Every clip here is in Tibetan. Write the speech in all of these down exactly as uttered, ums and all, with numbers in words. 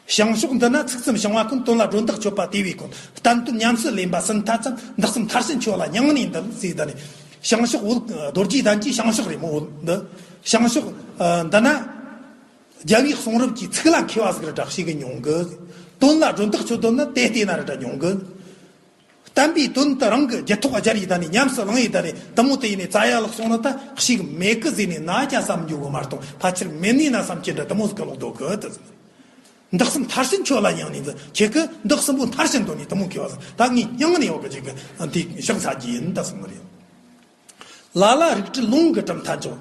བྱང་ཕྱོགས་འདི་ན་ཚིག་ཙམ་བྱང་བ་ཀུན། དོན་ལ་སྒྲོ་འདོགས་གཅོད་པ་དེ་བས་ཀུན། བསྟན་དོན་ཉམས་སུ་ལེན་པ་ཟིན་ཐ་ཙམ། འདི་གསུམ་མཐར་ཕྱིན་ཁྱོད་ལ་སྙིང་ནས་འདུད་ཟེར། ད་ནི་བྱང་ཕྱོགས་བོད་རྡོ་རྗེ་གདན་གྱི་བྱང་ཕྱོགས་རེད་མོ། བོད་འདི་བྱང་ཕྱོགས་འདི་ན་རྒྱལ་བའི་གསུང་རབ་ཀྱི་ཚིག་ལ་མཁས་པ་ཟིག་ར་འདྲ་ཞིག་གི་མྱོང་གི། དོན་ལ་སྒྲོ་འདོགས་གཅོད་དོན་ནི་དེ་བལྟས་ན་ར་འདྲ་མྱོང་གི། བསྟན་པའི་དོན་དུ་རང་གི་རྒྱུད་ཐོག་སྦྱར་ཡི་ད་ནི་ཉམས་སུ་བླངས་ཡི་ད་ནི་དེ་མོ་དེ་ཡིན་ནི་རྩ་ཡ་ལག་སོང་ནི་ད་ཞིག་མེད་གི་ཟེར་ནི་ན་ཀྱང་བསམ་རྒྱུ་གི་མ་གཏོགས་ཕལ་ཆེར་མེད་ནི་ན་བསམ་གྱི་འདྲ་དེ་མོ་ཟིག་གི་ལོག་འདོད་གི་དེ་ཟེར། འདི་གསུམ་མཐར་ཕྱིན་ཁྱོད་ལ་སྙིང་ནས་འདུད། ཁྱེད་ཀྱི་འདི་གསུམ་པོ་མཐར་ཕྱིན་དོན་ནི་དེ་མོ་མཁས་པ་ཟིག་ད་ངའི་སྙིང་ནས་ཡོད་གི་ཅིག་གི་དེ་ཕྱག་འཚལ་གྱི་ཡིན་ད་གསུངས་ནི་རེད། ལ་ལ་རིགས་གྲོལ་ལུང་གི་གྲུབ་མཐའ་འཇོག་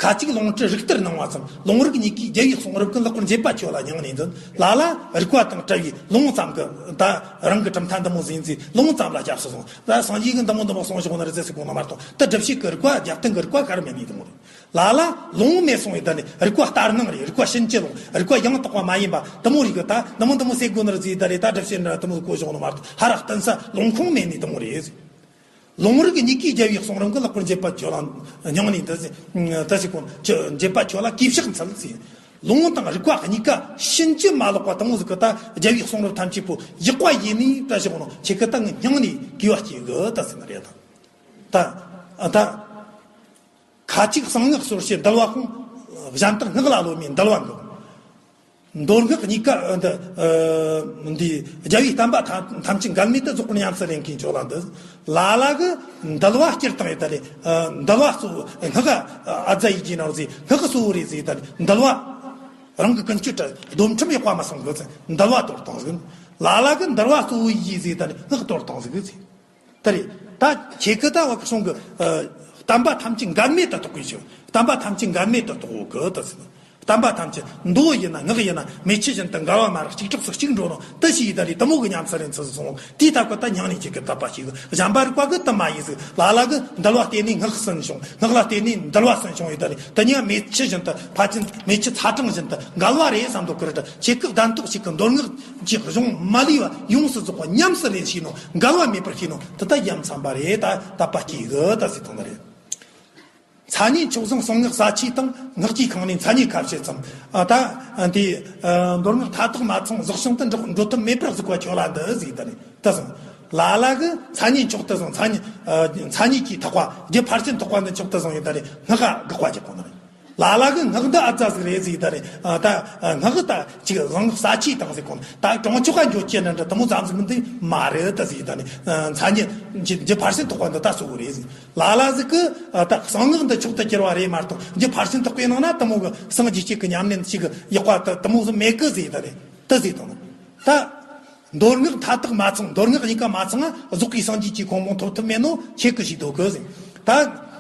ཁ་ཅིག་ལུང་གྲུབ་རིགས་གཏེར་སྣང་བ་ཙམ། ལུང་རིགས་གཉིས་ཀའི་རྒྱལ་བའི་གསུང་རབ་ཀུན། ལེགས་པར་མཛེས་པ་ཁྱོད་ལ་སྙིང་ནས་འདུད། ལ་ལ་རིགས་པ་དང་བྲལ་བའི་ལུང་ཙམ་གྱིས་ད་རང་གི་གྲུབ་མཐའ་འདི་མོ་ཟིན་ཟིན་ལུང་ཙམ་ལ་སྐྱབས་སུ་སོང་། ད་སངས་རྒྱས་ཀྱིས་འདི་མོ་འདི་མོ་གསུངས་བཞག་ནི་རེད་ཟེར་གོ་ནི་མ་གཏོགས་ད་སྒྲུབ་བྱེད་ཀྱི་རིགས་པ་རྒྱབ་རྟེན་གྱི་རིགས་པ་ག་རེ་མེད་ནི་འདི་མོ་རེད། ལ་ལ་ལུང་མེད་སོང་ཡི་ད་ནི་རིགས་པ་བསྟར་སྣང་རེད། རིགས་པ་ཕྱིན་ཅི་ལོག་རིགས་པ་ཡང་དག་པ་མ་ཡིན་པ་དེ་མོ་རིགས་ཀྱིས་ད་འདི་མོ་འདི་མོ་ཟེར་དགོས་ནི་རེད་ཟེར་ད་རེད། ད་སྒྲུབ་བྱེད་འདྲ་དེ་མོ་གོ་བཞག་ནི་མ་གཏོགས་ཧ་ར་བསྟུན་ས་ལུང་ཁུངས་མེད་ནི་དེ་མོ་རེད། ལུང་རིགས་གཉིས་ཀའི་རྒྱལ་བའི་གསུང་རབ་ཀུན། ལེགས་པར་མཛེས་པ་ཁྱོད་ལ་སྙིང་ནས་འདུད་ཟེར། ད་ཞིག་གོ་མཛེས་པ་ཁྱོད་ལ་གུས་ཕྱག་འཚལ་ཟེར། ལུང་དང་རིགས་པ་གཉིས་ཀ་ཕྱིན་ཅི་མ་ལོག་པ་དེ་མོ་ཟིག་གིས་ད་རྒྱལ་བའི་གསུང་རབ་ཐམས་ཅད་པོ་ཡག་པ་ཡིན་ནི་ད་ཞིག་གོ་ནོ་ཁྱེད་ཀྱིས་ད་ངའི་སྙིང་ནས་གུས་པ་སྐྱེ་གི་ད་ཟེར་ནི་རེད། ད་ད་ད། ཁ་ཅིག་གསང་སྔགས་སོར་བྱེད་འདུལ་བ་ཁོང་། གཞན་དག་སྔགས་ལ་སློབ་མའི་འདུལ་བ་འགོག་མདོ་སྔགས་གཉིས་ཀ་འདི་འདི་རྒྱལ་བའི་བསྟན་པ་ཐམས་ཐམས་ཅད་འགལ་མེད་དུ་རྫོགས་པར་ཉམས་སུ་ལེན་མཁན་ཁྱོད་ལ་འདུད། ལ་ལ་གིས་འདུལ་བ་སྤྱིར་བཏང་ཡི་ད་རེད། འདུལ་བ་གཙོ་བོ་སྔགས་ཨ་ཛ་ཡི་གེ་ནང་ཟེར། སྔགས་གཙོ་བོ་རེད་ཟེར། ད་རེད་འདུལ་བ་རང་གི་ཀུན་སྤྱོད་དུ་སྡོམ་ཁྲིམས་ཡག་པ་མ་སྲུང་གི་ཟེར། འདུལ་བ་དོར་བཏང་ཟིག་ལ་ལ་གིས་འདུལ་བ་གཙོ་བོ་ཡིན་ཟེར། ད་རེད་སྔགས་དོར་བཏང་ཟིག་ཟེར། དེ་རེད། ད་ཁྱེད་ཀྱིས་ད་བ་གི་གསུང་གི་ཨ། བསྟན་པ་ཐམས་ཅད་འགལ་མེད་དུ་རྟོགས་གི་ཞུ། བསྟན་པ་ཐམས་ཅད་འགལ་མེད་དུ་རྟོགས་གི་ད་ཟེར། བསྟན་པ་ཐམས་ཅད་མདོ་ཡིན་ན་སྔགས་ཡིན་ན་མེ་ཆུ་བཞིན་དུ་འགལ་བ་མ་རག་གཅིག་གྲོགས་སུ་གཅིག་འགྲོ་ནོ་དེ་ཞིག་ཡིན་ད་རེད། དེ་མོ་གི་ཉམས་སུ་ལེན་ཚུལ་སོང་། དེའི་ཐད་ཀྱི་ད་སྙིང་ནས་ཁྱེད་ཀྱིས་དད་པ་བྱེད་གི། གཞན་པ་རིགས་པ་གིས་དེ་མ་ཡིན་ཟིག་ལ་ལ་གིས་འདུལ་བ་བསྟེན་ནས་སྔགས་ཟིན་བྱུང་། སྔགས་ལ་བརྟེན་ནས་འདུལ་བ་ཟིན་བྱུང་ཡིན་ད་རེད། དེ་གཉིས་ཀ་མེ་ཆུ་བཞིན་དུ་ཕལ་ཆེར་མེ་ཆུ་ཚ་གྲང་བཞིན་དུ་འགལ་བ་རེད་བསམ་འདུག་གི་རེད། ཁྱེད་ཀྱིས་གདན་ཐོག་ཞིག་གི་མདོ་སྔགས་ཀྱི་གཞུང་མ་ལུས་པ་ཡོངས་སུ་རྫོགས་པ་ཉམས་སུ་ལེན་ཤེས་ནོ། འགལ་བ་མེད་པར་ཤེས་ནོ་དེ་ད་ཡ་མཚན་པ་རེད། ད་དད་པ་སྐྱེ་གི་ད་ཟེར་དང་ནི་རེད། མཚན་ཉིད་མཆོག་ཟིན་གསང་སྔགས་ས་ཆའི་སྟེང་། སྔགས་ཀྱི་ཁང་ནས་མཚན་ཉིད་ཁ་བཤད་ཙམ། ཨ་ད་འདི་མདོ་སྔགས་མཐའ་དག་མ་ཚང་ཟག་བྱང་དུ་འགྲོ་འགྲོ་ཐབས་མེད་པར་གཟིགས་པ་ཁྱོད་ལ་འདུད་ཟེར་ད་ནི་ད་གསུངས། ལ་ལ་གིས་མཚན་ཉིད་མཆོག་ཏུ་བཟུང་། མཚན་ཉིད་ཨ་མཚན་ཉིད་ཀྱི་ཐེག་པ་རྒྱུ་ཕར་ཕྱིན་ཐེག་པ་འདི་མཆོག་ཏུ་བཟུང་ཡོད་ད་རེད། སྔགས་ཀ་དགག་པ་རྒྱག་གོ་ནི་རེད། ལ་ལ་གིས་སྔགས་འདི་ཨ་ཙ་ཟིག་རེད་ཟེར་ད་རེད། ཨ་ད་ཨ་སྔགས་ད་ཅིག་གཟུངས་ས་ཆའི་སྟེང་ཟེར་གོ་ནི། ད་གྲོང་ཆོག་ག་འགྱོ་ཅེས་ནི་འདྲ་དེ་མོ་ཙམ་ཟིག་མིན་འདི་མ་རེད་ད་ཟེར་ད་ནི། ཨ་མཚན་ཉིད་རྒྱུ་རྒྱུ་ཕར་ཕྱིན་ཐེག་པ་འདི་ད་གཙོ་བོ་རེད་ཟེར། ལ་ལ་ཟིག་གིས་ཨ་ད་གསང་སྔགས་འདི་མཆོག་ཏུ་གྱུར་པ་རེད་མ་གཏོགས་རྒྱུ་ཕར་ཕྱིན་ཐེག་པའི་ནང་ན་དེ་མོ་གི་སངས་རྒྱས་ཀྱི་ཉམས་ལེན་ཅིག་ཡག་པ་ད་དེ་མོ་ཟིག་མེད་གི་ཟེར་ད་རེད། ད་ཟེར་དང་ད། མདོ་སྔགས་མཐའ་དག་མ་ཚང་། མདོ་སྔགས་གཉིས་ཀ་མ་ཚང་ང་རྫོགས་པའི་སངས་རྒྱས་ཀྱི་གོ་འཕང་ཐོབ་ཐུབ་མེད་ནོ་ཁྱེད་ཀྱིས་ཤེས་འདུག་གི་ཟེར། ད་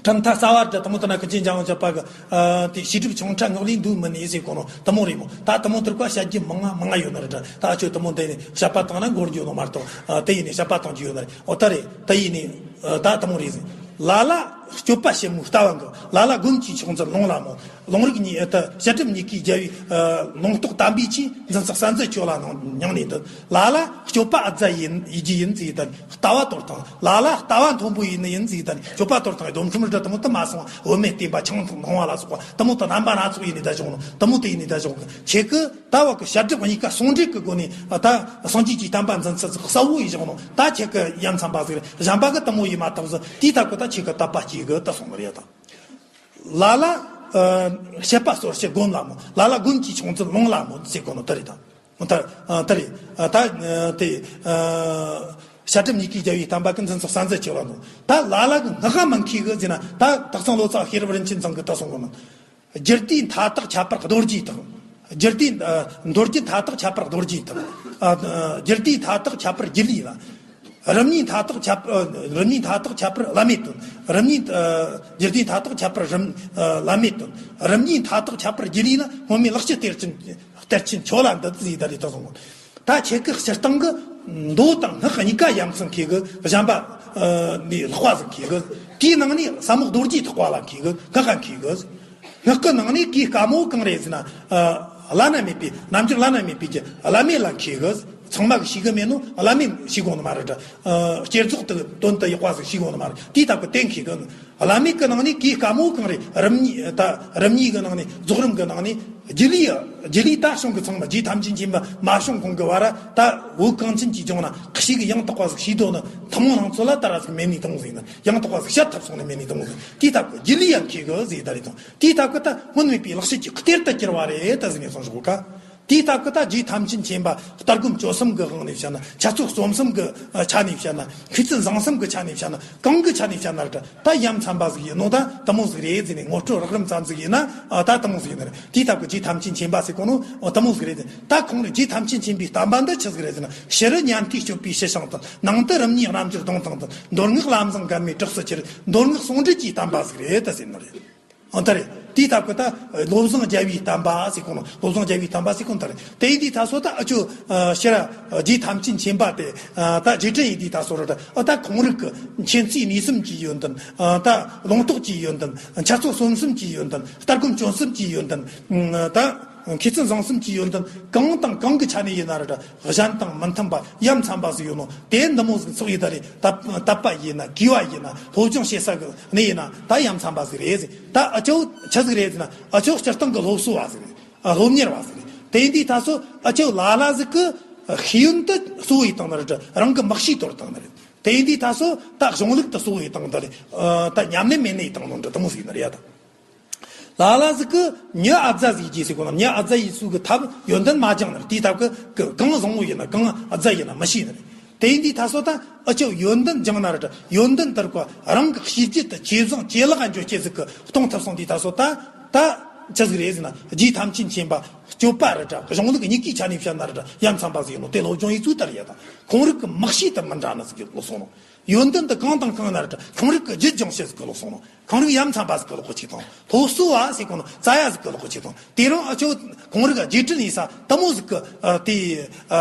གྲུབ་མཐའ་རྩ་བ་འདྲ་དེ་མོ་དེ་ན་ཀུན་མཁྱེན་འཇམ་དབྱངས་བཞད་པ་གི་ཨ་དེ་བྱེ་བྲག་ཆུང་ཕྲ་ངག་ལས་འདུས་མིན་ནི་ཟེར་གོ་ནོ་དེ་མོ་རེད་མོ། ད་དེ་མོ་དེར་ཀ་བཤད་རྒྱུ་མང་ང་མང་ང་ཡོད་ནི་རེད་དྲ། ད་ཁྱོད་དེ་མོ་འདི་ནས་བཤད་པ་བཏང་ན་འགོར་འགྱོ་ནོ་མ་གཏོགས། ཨ་དེ་ཡིན་ནས་བཤད་པ་བཏང་རྒྱུ་ཡོད་ནི་རེད། འོ་ད་རེད། ད་ཡིན་ནས་ཨ་ད་དེ་མོ་རེད་ཟེར། ལ་ལ་སྤྱོད་པ་ཞིབ་མོའི་ལྟ་བ་འགག་ལ་ལ་སྒོམ་གྱི་མཆོག་འཛིན་ལུང་ལ་སྨོད། ལུང་རིགས་གཉིས་ཨ་ད་བྱ་གྲུབ་གཉིས་ཀའི་རྒྱལ་བའི་ཨ་ལུང་རྟོགས་དམ་པའི་ཆོས། འཛིན་ཚུལ་གསལ་མཛད་ཁྱོད་ལ་སྙིང་ནས་འདུད། ལ་ལ་སྤྱོད་པ་ཨ་ཙ་ཡིན་ཡིན་གྱི་ཡིན་ཟེར་ད་ལྟ་བ་དོར་ཐང་། ལ་ལ་ལྟ་བ་མཐོན་པོ་ཡིན་ནི་ཡིན་ཟེར་ད་སྤྱོད་པ་དོར་ཐང་། སྡོམ་ཁྲིམས་ར་དེ་མོ་དེ་མ་སོང་། བུད་མེད་བསྟེན་པ་ཆང་འཐུང་བ་ལ་སོགས་པ་དེ་མོ་དེ་རྣམ་པ་སྣ་ཚོགས་ཡིན་ནི་ད་བྱུང་ནོ་དེ་མོ་དེ་ཡིན་ནི་ད་བྱུང་གི། ཁྱེད་ཀྱིས་ད་བ་གི་བྱ་གྲུབ་གཉིས་ཀ་ཟུང་འབྲེལ་གྱི་སྒོ་ནས་ཨ་ད་སངས་རྒྱས་ཀྱི་བསྟན་པ་འཛིན་ཚུལ་གསལ་བོ་ཡིན་བཞག་ནོ་ད་ཁྱེད་ཀྱི་ཡ་མཚན་པ་ཟིག་རེད། གཞན་པ་གི་དེ་མོ་ཡིན་མ་ཐག་ཟིག་དེའི་ཐད་ཀྱི་ད་ཁྱེད་ཀྱིས་དད་པ་སྐྱེ་གི་ད་གསུངས་ནི་རེད་ད། ལ་ལ་ཨ་བཤད་པ་སོར་བཤད་སྒོམ་ལ་སྨོད། ལ་ལ་སྒོམ་གྱི་མཆོག་འཛིན་ལུང་ལ་སྨོད་ཟེར་གོ་ནོ་དེ་རེད་ད། ད་ཨ་དེ་རེད། ཨ་ད་ཨ་དེ་ཨ་བྱ་གྲུབ་གཉིས་ཀའི་རྒྱལ་བའི་བསྟན་པ་ཀུན། འཛིན་ཚུལ་གསལ་མཛད་ཁྱོད་ལ་སྨོད། ད་ལ་ལ་གིས་སྔགས་ཀ་མི་མཁས་གི་ཟེར་ན་ད་སྟག་ཚང་ལོ་ཙཱ་བ་ཤེས་རབ་རིན་ཆེན་ཚང་གིས་ད་གསུངས་གོ་ནོ། རྒྱུད་སྡེའི་མཐའ་དག་ཁྱད་པར་རྡོ་རྗེའི་ཐེག་རྒྱུད་སྡེའི་ཨ་མདོ་རྒྱུད་མཐའ་དག་ཁྱད་པར་རྡོ་རྗེའི་ཐེག་ཨ་རྒྱུད་སྡེའི་མཐའ་དག་ཁྱད་པར་རྒྱུད་ལས་ལ། རིམ་གཉིས་མཐའ་དག་ཁྱད་པར་ཨ་རིམ་གཉིས་མཐའ་དག་ཁྱད་པར་བླ་མེད་དོན། རིམ་གཉིས་ཨ་རྒྱུད་སྡེའི་མཐའ་དག་ཁྱད་པར་རིམ་ཨ་བླ་མེད་དོན། རིམ་གཉིས་མཐའ་དག་ཁྱད་པར་རྒྱུད་ལས་ལ། སྔོན་མེད་ལེགས་བཤད་གཏེར་ཆེན་གཏེར་ཆེན་ཁྱོད་ལ་འདུད་ཟེར་ད་རེད་ད་གསུངས་གོ། ད་ཁྱེད་ཀྱིས་སྤྱིར་བཏང་གི་མདོ་དང་སྔགས་གཉིས་ཀ་ཡ་མཚན་མཁས་གི། གཞན་པ་ཨ་ནི་ལྷག་པ་ཟིག་མཁས་གི། དེའི་ནང་ནས་ཟབ་མོ་རྡོ་རྗེ་ཐེག་པ་ལ་མཁས་གི། སྔགས་ཀ་མཁས་གི། སྔགས་ཀྱི་ནང་ནས་གོས་དཀར་མོ་གང་རེད་ཟེར་ན། ཨ་བླ་ན་མེད་པའི་རྣལ་འབྱོར་བླ་ན་མེད་པའི་རྒྱུ་བླ་མེད་ལ་མཁས་གི། ཚང་མ་གི་ཤེས་གི་མེད་ནོ། བླ་མས་ཤེས་དགོས་ནི་མ་རེད་དྲ། ཨ་བསྐྱེད་རྫོགས་དེ་དོན་དུ་ཡག་པ་ཟིག་ཤེས་དགོས་ནི་མ་རེད། དེའི་སྟབས་ཀྱིས་གཏན་འཁེལ་གི། བླ་མའི་གི་ནང་ནས་གོས་དཀར་མོ་གང་རེད། རབ་གཉིས་ད་རབ་གཉིས་གི་ནང་ནས་རྫོགས་རིམ་གི་ནང་ནས་རྒྱུད་ལས་རྒྱུད་ལས་ད་བྱུང་གི་ཚང་མ། རྗེ་ཐམས་ཅད་མཁྱེན་པ་མ་བྱུང་གོང་གི་བར་ད་བོད་གངས་ཅན་གྱི་ལྗོངས་ན་ཁྱེད་ཀྱི་ཡང་དག་པ་ཟིག་ཤེས་དོན་ནི་ཐུན་མོང་ལང་ཚོ་ལ་ད་ར་ཟིག་མེད་ནི་དེ་མོ་ཟིག་ཡིན་ན། ཡང་དག་པ་ཟིག་བཤད་ཐུབ་སོང་ནི་མེད་ནི་དེ་མོ་ཟིག་དེའི་སྟབས་ཀྱིས་རྒྱུད་ལས་ཡང་འཁེལ་གི་ཟེར། ད་རེད་དང་། དེའི་སྟབས་ཀྱིས་ད་སྔོན་མེད་པའི་ལེགས་བཤད་ཀྱི་གཏེར་དུ་གྱུར་པ་རེད་ད་ཟེར་ནས་གསུངས་བཞག་ག། དེའི་སྟབས་ཀྱིས་ད་རྗེ་ཐམས་ཅད་མཁྱེན་པ་ལྟ་སྒོམ་སྤྱོད་གསུམ་གྱི་དབང་ནས་བཤད་ན། འཆད་རྩོད་རྩོམ་གསུམ་གྱི་ཆ་ནས་བཤད་ན། མཁས་བཙུན་བཟང་གསུམ་གྱི་ཆ་ནས་བཤད་ན། གང་གི་ཆ་ནས་བཤད་ན་རེད། ད་ཡ་མཚན་པ་ཟིག་ཡིན་ནོ། ད་དེ་མོ་ཟིག་རེད་ཟེར་ནས། ངོ་སྤྲོད་རགས་རིམ་ཙམ་ཟིག་ཡིན་ན། ཨ་ད་དེ་མོ་ཟིག་ཡིན་ནི་རེད། དེའི་སྟབས་ཀྱིས་རྗེ་ཐམས་ཅད་མཁྱེན་པ་ཟེར་གོ་ནོ་དེ་མོ་ཟིག་རེད་ཟེར། ད་ཁོང་རེ་རྗེ་ཐམས་ཅད་མཁྱེན་པའི་བསྟན་པ་འདི་ཆི་ཟིག་རེད་ཟེར་ན། ཕྱི་རུ་ཉན་ཐོས་སྤྱོད་པའི་ཞི་ཞིང་དུལ། ནང་དུ་རབ་གཉིས་རྣལ་འབྱོར་གདུང་དང་ལྡན། མདོ་སྔགས་ལམ་བཟང་མགར་མའི་གྲོགས་སུ་གྱུར། མདོ་སྔགས་ཟུང་འབྲེལ་གྱི་བསྟན་པ་ཟིག་རེད་ད་ཟེར་ནི་རེད། ཨོ་ད་རེད། དེའི་སྟབས་ཀྱིས་ད་བློ་བཟང་རྒྱལ་བའི་བསྟན་པ་ཟེར་གོ་ནོ། བློ་བཟང་རྒྱལ་བའི་བསྟན་པ་ཟེར་གོ་ནོ་ད་རེད། དེ་ཡིན་དུས་ད་སོ་ད་ཨ་ཅོ་ཨ་ཕྱི་ར་རྗེ་ཐམས་ཅད་མཁྱེན་པ་དེ་ཨ་ད་རྗེས་དྲན་ཡིན་དུས་ད་སོ་ར་ད། ཨ་ད་ཁོང་རིགས་ཀྱི་མཁྱེན་བརྩེ་ནུས་གསུམ་གྱི་ཡོན་ཏན། ཨ་ད་ལུང་རྟོགས་ཀྱི་ཡོན་ཏན། འཆད་རྩོད་རྩོམ་གསུམ་གྱི་ཡོན་ཏན། ལྟ་སྒོམ་སྤྱོད་གསུམ་གྱི་ཡོན་ཏན། ཨ་ད་མཁས་བཙུན་བཟང་གསུམ་གྱི་ཡོན་ཏན་གང་དང་གང་གི་ཆ་ནས་ཡིན་ན་ར་ད་གཞན་དང་མི་མཐུན་པ་ཡ་མཚན་པ་ཟིག་ཡོད་ནོ། དེ་འདི་མོ་ཟིག་ཚོགས་ཡིན་ད་རེད། དད་དད་པ་ཡིན་ན། གུས་པ་ཡིན་ན། སློབ་སྦྱོང་བྱེད་ས་གི་གནས་ཡིན་ན། ད་ཡ་མཚན་པ་ཟིག་རེད་ཟེར། ད་ཨ་ཅོ་ཆི་ཟིག་རེད་ཟེར་ན། ཨ་ཅོ་སྤྱིར་བཏང་གི་སློབ་གསོ་བ་ཟིག་རེད། ཨ་སློབ་གཉེར་བ་ཟིག་རེད། དེ་ཡིན་དུས་ད་སོ་ཨ་ཅོ་ལ་ལ་ཟིག་གི་ཤེས་ཡོན་དུ་གཙོ་བོ་ཡིན་བཏང་ནི་རེད། རང་གི་མག་ཤེས་དོར་བཏང་ནི་རེད། དེ་ཡིན་དུས་ད་སོ་ད་གཞུང་ལུགས་དུ་གཙོ་བོ་ཡིན་བཏང་ནི་རེད། ཨ་ད་ཉམས་ལེན་མེད་ནི་ཡིན་བཏང་ནི་རེད། དེ་མོ་ཟིག་ཡིན་ནི་རེད་ཡ། ད་ལ་ལ་ཟིག་གི་མྱི་ཨ་ཛ་ཟིག་གྱིས་ཟེར་གོ་ན། མྱི་ཨ་ཛ་ཡིས་སུ་གི་ཐབས་ཡོན་ཏན་མ་སྦྱངས་ན་ར། དེའི་སྟབས་ཀྱིས་གི་གང་བཟང་བོ་ཡིན་ན་གང་ཨ་ཛ་ཡིན་ན་མི་ཤེས་ནི་རེད། དེ་ཡིན་དུས་ད་སོ་ད་ཨ་ཅོ་ཡོན་ཏན་སྦྱངས་ན་ར་ད་ཡོན་ཏན་དར་གོ་རང་གི་ཤེས་རྒྱུད་དུ་ཇེ་བཟང་ཇེ་ལེགས་འགྱོ་ཅེས་ཟིག་གི་གཏོང་ཐུབ་སོང་དུས་ད་སོ་ད་ད་ཆི་ཟིག་རེད་ཟེར་ན། རྗེ་ཐམས་ཅད་མཁྱེན་པ་སྤྱོད་པ་ར་ད་གཞུང་ལུགས་གཉིས་ཀའི་ཆ་ནས་བཤད་ན་ར་ད་ཡ་མཚན་པ་ཟིག་ཡིན་ནོ། དེ་སློབ་སྦྱོང་ཡིན་ཚུལ་ལྟར་ཡ་ད་ཁོང་རིགས་ཀྱི་མག་ཤེས་དུ་མི་འདྲ་ནི་ཟིག་གི་ལོག་སོང་ནོ། ཡོན་ཏན་དུ་གང་དང་གང་ན་ར་ད་ཁོང་རིགས་ཀྱི་རྒྱུད་སྦྱོང་བྱེད་ཟིག་གི་ལོག་སོང་ནོ། ཁོང་རིགས་ཡ་མཚན་པ་ཟིག་གི་ལོག་གོ་ཅིག་དང་། སློབ་གསོ་བ་ཟེར་གོ་ནོ་རྩ་ཡ་ཟིག་གི་ལོག་གོ་ཅིག་དང་། དེ་རིང་ཨ་ཅོ་ཁོང་རིགས་རྗེས་དྲན་ཡིན་ས་དེ་མོ་ཟིག་གི་ཨ་དེ་ཨ་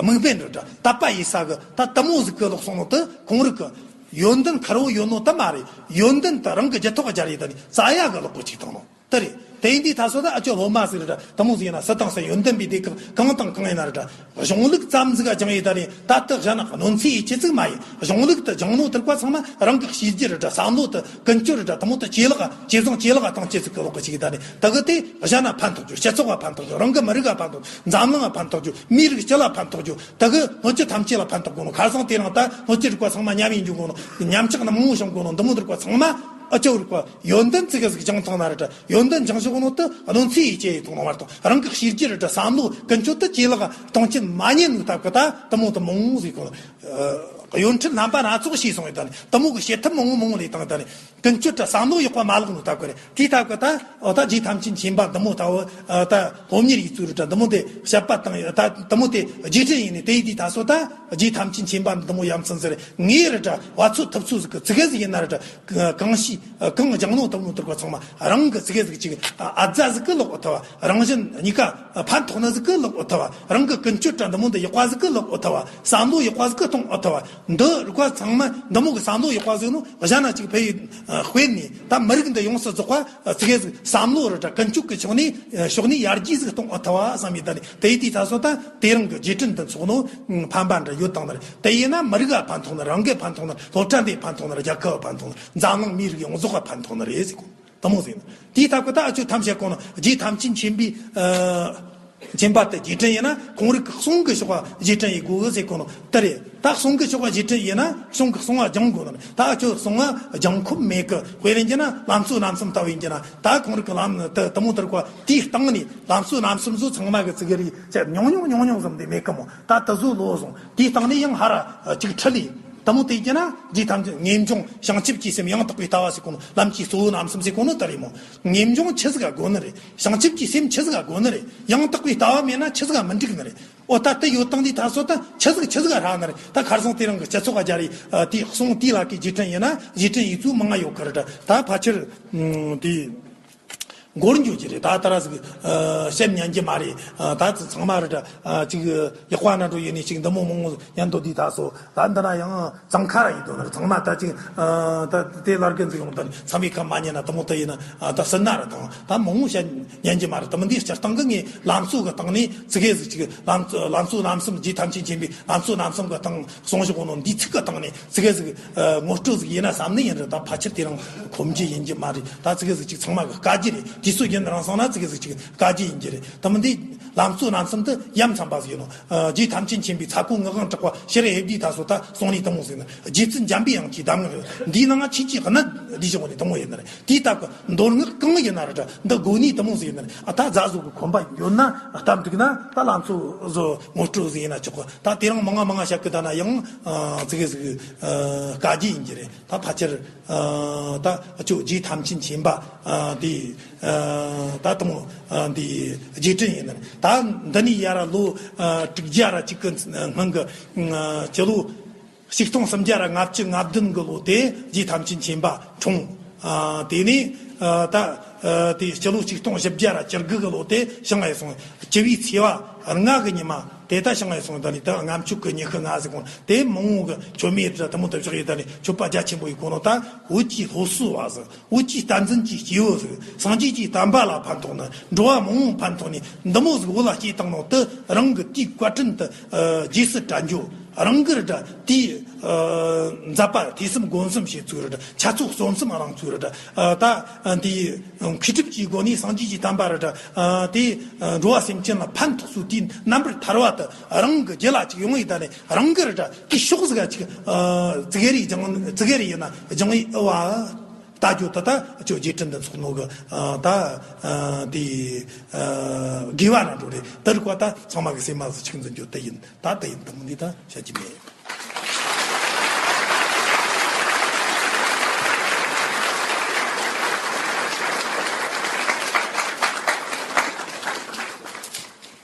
དམིགས་འབེན་རེད་དྲ། དད་པ་ཡིན་ས་གི་ད་དེ་མོ་ཟིག་གི་ལོག་སོང་ནོ་དེ་ཁོང་རིགས་གི་ཡོན་ཏན་ཁེར་བོ་ཡོད་ནོ་དེ་མ་རེད། ཡོན་ཏན་དེ་རང་གི་རྒྱུད་ཐོག་སྦྱར་ཡིན་ད་ནི་རྩ་ཡ་གི་ལོག་གོ་ཅིག་དང་ནོ། དེ་རེད། དེ་ཡིན་དུས་ད་སོ་ད་ཨ་ཅོ་སློབ་མ་ཟིག་རེད་དྲ། དེ་མོ་ཟིག་ཡིན་ན་སུ་དང་སུ་ཡོན་ཏན་པའི་སྡེ་ཁག་གང་དང་གང་ཡིན་ན་རེད་དྲ། གཞུང་ལུགས་ཙམ་ཟིག་སྦྱངས་ཡོད་ད་རེད། ད་ལྟ་གཞན་ན་གནོད་འཚེ་ཡེད་ཆེད་ཟིག་མ་ཡིན། གཞུང་ལུགས་དེ་སྦྱངས་ནོ་དེ་རིགས་པ་ཚང་མ་རང་གི་ཤེས་རྒྱུད་རེད་དྲ། བསམ་བློ་དེ་ཀུན་སྤྱོད་རེད་དྲ། དེ་མོ་དེ་ཇེ་ལེགས་ཇེ་བཟང་ཇེ་ལེགས་གཏོང་ཆེད་ཟིག་གི་ལོག་གི་ཅིག་ད་རེད། དེ་གི་དེ་གཞན་ན་ཕན་ཐོགས་རྒྱུ། སྤྱི་ཚོགས་ལ་ཕན་ཐོགས་རྒྱུ། རང་གི་མི་རིགས་ལ་ཕན་ཐོགས་རྒྱུ། འཛམ་གླིང་ལ་ཕན་ཐོགས་རྒྱུ། མིའི་རིགས་སྤྱི་ལ་ཕན་ཐོགས་རྒྱུ། དེ་གི་སྣོད་བཅུད་ཐམས་ཅད་ལ་ཕན་ཐོགས་དགོས་ནོ། ཁ་སང་དེ་རིང་ད་སྣོད་བཅུད་རིག་པ་ཚང་མ་ཉམས་ཡིན་རྒྱུ་དགོས་ནོ། ཉམས་ཆག་ནི་མང་བོ་བྱུང་དགོས་ནོ། འདི་མོ་དེ་རིགས་པ་ཚང་མ་ཨ་ཅོ་རིགས་པ་ཡོན་ཏན་ཙི་གེ་ཟིག་སྦྱངས་ཐང་ན་རེད་དྲ། ཡོན་ཏན་སྦྱངས་ཞོག་ནོ་དེ་གནོད་འཚེ་ཡེད་ཆེད་ཡིན་ཐོག་ནོ་མ་གཏོགས་རང་གི་ཤེས་རྒྱུད་རེད་དྲ། བསམ་བློ་ཀུན་སྤྱོད་དེ་ཇེ་ལེགས་གཏོང་ཆེད་མ་ཉན་ནོ་སྟབས་གི་ད་དེ་མོ་དེ་མང་བོ་ཟིག་གོ། ཨ་ཡོན་ཁྲིད་རྣམ་པ་སྣ་ཚོགས་ཤེས་སོང་ཡོད་ད་ནི་དེ་མོ་གི་བྱེད་ཐབས་མང་བོ་མང་བོ་ལས་བཏང་ད་ནི་ཀུན་སྤྱོད་དྲ་བསམ་བློ་ཡག་པ་མ་ལོག་ནོ་སྟབས་གི་རེད། དེའི་སྟབས་གི་ད་ཨོ་ད་རྗེ་ཐམས་ཅད་མཁྱེན་པ་འདི་མོ་ད་འོ་ད་སློབ་གཉེར་ཡིན་ཚུལ་རེད་དྲ། འདི་མོ་དེ་བཤད་པ་བཏང་ཡོད་ད། དེ་མོ་དེ་རྗེས་དྲན་ཡིན་ནི་དེ་ཡིན་དུས་ད་སོ་ད་རྗེ་ཐམས་ཅད་མཁྱེན་པ་འདི་མོ་ཡ་མཚན་ཟེར་ངེས་རེད་དྲ། བ་ཚོད་ཐུབ་ཚོད་ཟིག་གི་ཙི་གེ་ཟིག་ཡིན་ན་རེད་དྲ། གང་ཤེས་གང་སྦྱངས་ནོ་དེ་མོ་དེ་རིགས་པ་ཚང་མ་རང་གི་ཙི་གེ་ཟིག་ཅིག་ཨ་ཨ་ཛ་ཟིག་གི་ལོག་འོ་ཐལ་བ། རང་གཞན་གཉིས་ཀ་ཕན་ཐོགས་ནི་ཟིག་གི་ལོག་འོ་ཐལ་བ། རང་གི་ཀུན་སྤྱོད་དྲ་འདི་མོ་འདི་ཡག་པ་ཟིག་གི་ལོག་འོ་ཐལ་བ། བསམ་བློ་ཡག་པ་ཟིག་གི་གཏོང་འོ་ཐལ་བ། འདི་རིགས་པ་ཚང་མ་འདི་མོ་གི་བསམ་བློ་ཡག་པ་ཟིག་ནོ་གཞན་ན་ཅིག་ཕེ་ཡི་དཔེ་ནི་ད་མི་རིགས་འདི་ཡོངས་སུ་རྫོགས་པ་ཙི་གེ་ཟིག་བསམ་བློ་རེད་དྲ་ཀུན་སྤྱོད་ཀྱི་ཕྱོགས་ནས་ཕྱོགས་ནས་ཡར་རྒྱས་ཟིག་གཏོང་འོ་ཐལ་བ་བསམ་ཡི་ད་ནི་དེ་ཡི་དུས་ད་སོ་ད་དེ་རིང་གི་རྗེས་དྲན་འདི་ཚོགས་ནོ་ཕན་པ་འདྲ་ཡོད་དང་ནི་རེད། དེ་ཡིན་ན་མི་རིགས་ལ་ཕན་ཐོགས་ནི། རང་གི་ཕན་ཐོགས་ནི། སློབ་གྲྭ་འདིའི་ཕན་ཐོགས་ནི། རྒྱལ་ཁབ་ལ་ཕན་ཐོགས་ནི། འཛམ་གླིང་མིའི་རིགས་ཡོངས་རྫོགས་ལ་ཕན་ཐོགས་ནི་རེད་ཟེར་གོ། དེ་མོ་ཟེར་ན། དེའི་སྟབས་ཀྱིས་ད་ཨ་ཅོ་ཐམས་ཅད་གོ་ན་རྗེ་ཐམས་ཅད་མཁྱེན་པའི་ཨ་མཁྱེན་པ་དེ་རྗེས་དྲན་ཡིན་ན་ཁོང་རིགས་ཀྱི་གསུང་གི་ཕྱོགས་ལ་རྗེས་དྲན་ཡིན་དགོས་ཟེར་གོ་ནོ་དེ་རེད། ད་གསུང་གི་ཕྱོགས་ལ་རྗེས་དྲན་ཡིན་ན་གསུང་གི་གསུང་བ་སྦྱང་དགོས་ནི་རེད། ད་ཨ་ཅོ་གསུང་བ་སྦྱང་ཁོམ་མེད་གི། དཔེ་ལེན་རྒྱུ་ན་ལམ་གཙོ་རྣམ་གསུམ་ལྟ་བུ་ཡིན་རྒྱུ་ན་ད་ཁོང་རིགས་ཀྱི་ལམ་དེ་དེ་མོ་དེ་རིགས་པ་དེའི་སྟེང་ནས་ལམ་གཙོ་རྣམ་གསུམ་བཟོ་ཚང་མ་གི་ཙི་གེ་རེ་ཉུང་ཉུང་ཉུང་ཉུང་ཙམ་དེ་མེད་གི་མོ། ད་དེ་བཟོ་ལོ་སོང་དེའི་སྟེང་ནས་ཡང་ཧ་ར་ཅིག་ཁྲིད་ལས། དེ་མོ་དེ་བྱས་ན་རྗེ་ཐམས་ཅད་ངེས་འབྱུང་བྱང་ཆུབ་ཀྱི་སེམས་ཡང་དག་པའི་ལྟ་བ་ཟེར་གོ་ནོ། ལམ་གྱི་གཙོ་བོ་རྣམ་གསུམ་ཟེར་གོ་ནོ་ད་རེད་མོ། ངེས་འབྱུང་ཆི་ཟིག་ག་དགོས་ནི་རེད། བྱང་ཆུབ་ཀྱི་སེམས་ཆི་ཟིག་ག་དགོས་ནི་རེད། ཡང་དག་པའི་ལྟ་བ་མེད་ན་ཆི་ཟིག་ག་མི་འགྲིག་ནི་རེད། ཨོ་ད་དེ་ཡོད་སྟངས་འདི་ད་སོ་ད་ཆི་ཟིག་ཆི་ཟིག་ག་ཧྲ་ནི་རེད། ད་ཁར་སང་དེ་རིང་གི་སྤྱི་ཚོགས་ག་རྒྱ་རེད། དེ་གསུང་དེའི་ལ་ཀའི་རྗེས་དྲན་ཡིན་ན་རྗེས་དྲན་ཡིན་ཚུལ་མང་ང་ཡོད་གི་རེད། ད་ཕལ་ཆེར་དེ། འགོར་འགྱོ་གི་རེད། ད་ལྟ་ར་ཟིག་ཨ་བཤད་ཉན་གྱི་མ་རེད། ཨ་ད་ཚང་མ་རེད་ད། ཨ་ཅིག་ཡག་པ་ན་འགྲོ་ཡིན་ནི་ཅིག་འདི་མོ་མང་ཉན་དོ་དེ་ད་སོ། ད་འདི་ན་ཡང་གཙང་ཁ་ར་ཡིན་དོ་ན་ཚང་མ་ད་ཅིག་ཨ་ད་དེ་ལར་གན་ཟིག་ཡོང་ད་ཚང་མའི་ཁ་མ་ཉན་ན་དུ་མོ་ད་ཡིན་ན། ཨ་ད་སྲིད་ན་ར་དང་ད་མང་བཤད་ཉན་གྱི་མ་རེད། དུ་མོ་འདི་སྤྱིར་བཏང་གི་ངས་ལམ་སྲོལ་གི་སྟེང་ནས་ཙི་གེ་ཟིག་ཅིག་ལམ་ལམ་སྲོལ་རྣམ་གསུམ། རྗེ་ཐམས་ཅད་མཁྱེན་པའི་ལམ་སྲོལ་རྣམ་གསུམ་གི་སྟེང་གསུང་བཞག་གོ་ནོ་འདི་ཚིག་གི་སྟེང་ནས་ཙི་གེ་ཟིག་ཨ་ངོ་སྤྲོད་ཟིག་ཡིན་ན་བསམ་ནི་ཡིན་རེད། ད་ཕལ་ཆེར་དེ་རིང་ཁོམ་རྒྱུ་ཡིན་གྱི་མ་རེད། ད་ཙི་གེ་ཟིག་ཅིག་ཚང་མ་གི་དཀའ་རྒྱུ་རེད། དུས་ཚོད་ཡིན་རང་སོང་ན་ཙི་གེ་ཟིག་ཅིག་དཀའ་རྒྱུ་ཡིན་གྱི་རེད། དུ་མོ་འདི་ལམ་སྲོལ་རྣམ་གསུམ་དུ་ཡ་མཚན་པ་ཟིག་ཡིན་ནོ། ཨ་རྗེ་ཐམས་ཅད་མཁྱེན་པའི་ཚ་ཁོ་ངག་དབང་གྲགས་པ་ཤེས་རབ་དབྱེ་བསྡུས་ད་སོ་ད་གསུང་ནི་དུ་མོ་ཟིག་ནི། རྗེ་བཙུན་འཇམ་པའི་དབྱངས་ཀྱི་གདམས་ངག་འདིའི་ནང་ང་ཆོས་ཀྱི་གནད་འདི་བཞག་ནི་དུ་མོ་ཡིན་ནི་རེད། དེའི་སྟབས་ཀྱིས་མདོ་སྔགས་གང་ཡིན་ན་རེད་འདི་དགོས་ནི་དུ་མོ་ཟིག་ཡིན་ནི་རེད། ཨ་ད་ཛ་ཟོ་གི་ཁོམ་པ་ཡོད་ན་ལྟ་འདུག་ན་ད་ལམ་སྲོལ་ཟོ་ངོ་སྤྲོད་ཟིག་ཡིན་ན་ཆོག་གི། ད་དེ་རིང་མང་ང་མང་ང་བཤད་གི་ད་ན་ཡང་ཨ་ཙི་གེ་ཟིག་ཨ་དཀའ་རྒྱུ་ཡིན་གྱི་རེད། ད་ཕལ་ཆེར་ཨ་ད་ཨ་ཅོ་རྗེ་ཐམས་ཅད་མཁྱེན་པ་ཨ་དེ་ཨ་ད་དུ་མོ་ཨ་འདི་རྗེས་དྲན་ཡིན་ནི། ད་འདི་ནས་ཡར་ལོ་ཨ་དྲུག་བརྒྱ་ར་གཅིག་གི་སྔོན་གི་ཨ་སྤྱི་ལོ་ཆིག་སྟོང་སུམ་བརྒྱ་ར་ལྔ་བཅུ་ང་བདུན་གི་ལོ་དེ་རྗེ་ཐམས་ཅད་མཁྱེན་པ་འཁྲུངས། ཨ་དེ་ནས་ཨ་ད་ཨ་དེ་སྤྱི་ལོ་ཆིག་སྟོང་བཞི་བརྒྱ་ར་བཅུ་དགུ་གི་ལོ་དེ་བྱང་ངེ་སོང་། བཅུ་བའི་ཚེས་པ་ལྔ་གི་ཉི་མ་དེ་ད་བྱང་ངེ་སོང་། ད་ནི་ད་ལྔ་མཆོད་གི་ཉི་ཤུ་ལྔ་ཟེར་གོ་ནོ་དེ་མང་བོ་གི་མཆོད་མེ་ར་དུ་མོ་དུ་བཞག་ཡོད། ད་ནི་མཆོད་པ་རྒྱ་ཆེན་པོ་ཡིན་གོ་ནོ། ད་བོད་ཀྱི་སློབ་གསོ་བ་ཟིག། བོད་ཀྱི་བསྟན་འཛིན་གྱི་སྐྱེས་བུ་ཟིག། སངས་རྒྱས་ཀྱི་བསྟན་པ་ལ་ཕན་ཐོགས་ནི། འགྲོ་བ་མང་བོ་ཕན་ཐོགས་ནི་འདི་མོ་ཟིག་བོད་ལ་སྐྱེས་བཏང་ནོ་དེ་རང་གི་དེའི་བཀའ་དྲིན་དེ་ཨ་རྗེས་སུ་དྲན་རྒྱུ། རང་གི་ར་དེའི་ཨ་མཛད་པ་ཐོས་བསམ་སྒོམ་གསུམ་བྱེད་ཚུལ་ར་འཆད་རྩོད་རྩོམ་གསུམ་རང་ཚུལ་ར་ཨ་ད་ཨ་འདི་མཁས་གྲུབ་ཀྱི་སྒོ་ནས་སངས་རྒྱས་ཀྱི་བསྟན་པ་ར་ཨ་དེ་ཨ་འགྲོ་བ་སེམས་ཅན་ལ་ཕན་ཐོགས་ཚུལ་དེའི་རྣམ་པར་ཐར་བ་དེ་རང་གི་རྒྱུད་ལ་ཅིག་ཡོང་ཡི། ད་ནི་རང་གི་ར་དེའི་ཕྱོགས་ཟིག་ཅིག་ཨ་ཙི་གེ་རེ་སྦྱང་ཙི་གེ་རེ་ཡིན་ན་སྦྱང་ཡི་ཨ་བ། ད་ཁྱོད་ད་ལྟ་ཁྱོད་རྗེས་དྲན་འདི་ཚོགས་ནོ་གི་ཨ་ད་ཨ་དེ་ཨ་དགེ་བ་ར་འགྲོ་རེད། དེ་རིགས་པ་ད་ཚང་མ་གི་སེམས་མ་ཟིག་ཆིག་འཛིན་རྒྱུ་དེ་ཡིན། ད་དེ་ཡིན། དུ་མོ་འདི་ད་བཤད་ཀྱི་མེད།